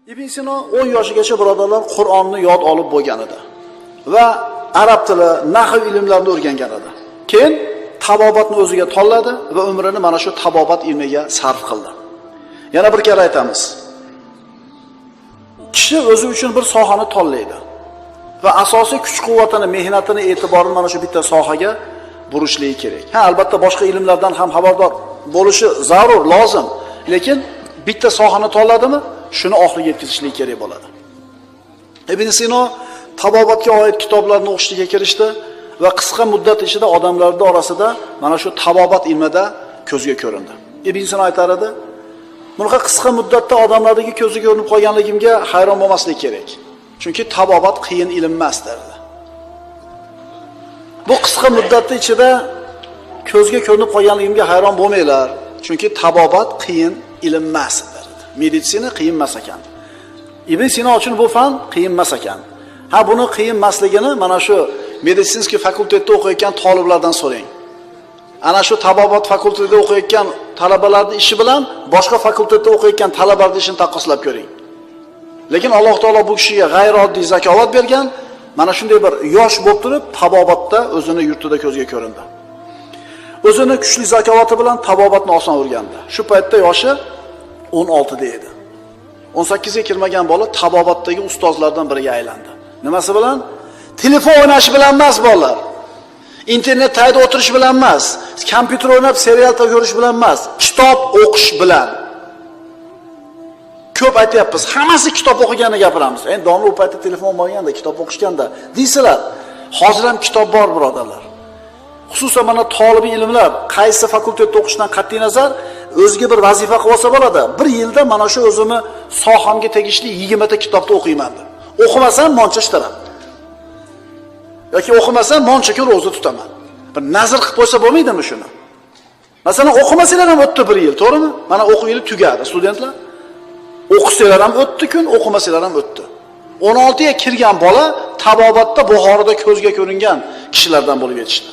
Ibn Sino 10 yoshigacha birodarlar Qur'onni yod olib bo'lgan edi va arab tili, nahv ilmlarini o'rgangan edi. Keyin tabobatni o'ziga tanladi va umrini mana shu tabobat ilmiga sarf qildi. Yana bir karra aytamiz. Kishi o'zi uchun bir sohani tanlaydi va asosiy kuch-quvvatini, mehnatini, e'tiborini mana shu bitta sohaga burishligi kerak. Ha, albatta boshqa ilmlardan ham xabardor bo'lishi zarur, lozim. Lekin bitta sohani tanladimi, shuni oxiriga yetkazishligi kerak bo'ladi. Ibn Sino tabobatga oid kitoblarni o'qishga kirishdi va qisqa muddat ichida odamlarning orasida mana shu tabobat ilmida ko'zga ko'rindi. Ibn Sino aytar edi, bunaqa qisqa muddatda odamlardagi ko'zi ko'rinib qolganligimga hayron bo'lmaslik kerak. Chunki tabobat qiyin ilm emas derdi. Bu qisqa muddatda ichida ko'zga ko'rinib qolganligimga hayron bo'lmanglar, chunki tabobat qiyin ilm emas derdi. Meditsina qiyin emas ekan. Ibn Sino uchun bu fan qiyin emas ekan. Ha, buni qiyin emasligini mana shu meditsinskiy fakultetda o'qiyotgan toliblardan so'rang. Ana shu tabobat fakultetida o'qiyotgan talabalarning ishi bilan boshqa fakultetda o'qiyotgan talabalarning ishini taqqoslab ko'ring. Lekin Alloh taolo bu kishiga g'ayrioddiy zakovat bergan, mana shunday bir yosh bo'lib turib tabobatda o'zini yurtida ko'zga ko'rindi. O'zini kuchli zakovati bilan tabobatni oson o'rgandi. Shu paytda yoshi 16 da edi. 18 ga kirmagan bola tabobatdagi ustozlardan biriga aylandi. Nimasi bilan? Telefon o'ynash bilan emas bolalar. Internet tagida o'tirish bilan emas, kompyuter o'ynab serial ko'rish bilan emas, kitob o'qish bilan. Ko'p aytyapmiz, hammasi kitob o'qiganini gapiramiz. Endi domla u paytda telefon bo'lganda, kitob o'qishganda deysizlar. Hozir ham kitob bor birodarlar. Xususan mana tolibi ilmlar qaysi fakultetda o'qishdan qat'iy nazar o'ziga bir vazifa qilib olsa bo'ladi. Bir yilda mana shu o'zimni sohamga tegishli 20 ta kitobni o'qiyman deb. O'qimasam moncha ishtiraman. Yoki o'qimasam moncha kun ro'za tutaman. Bir nazr qilib qo'ysa bo'lmaydimi shuni? Masalan, o'qimasanglar ham o'tdi bir yil, to'g'rimi? Mana o'quv yili tugadi, studentlar. O'qisanglar ham o'tdi kun, o'qimasanglar ham o'tdi. 16 ga kirgan bola tabobatda Buxoroda ko'zga ko'ringan kishilardan bo'lib yetishdi.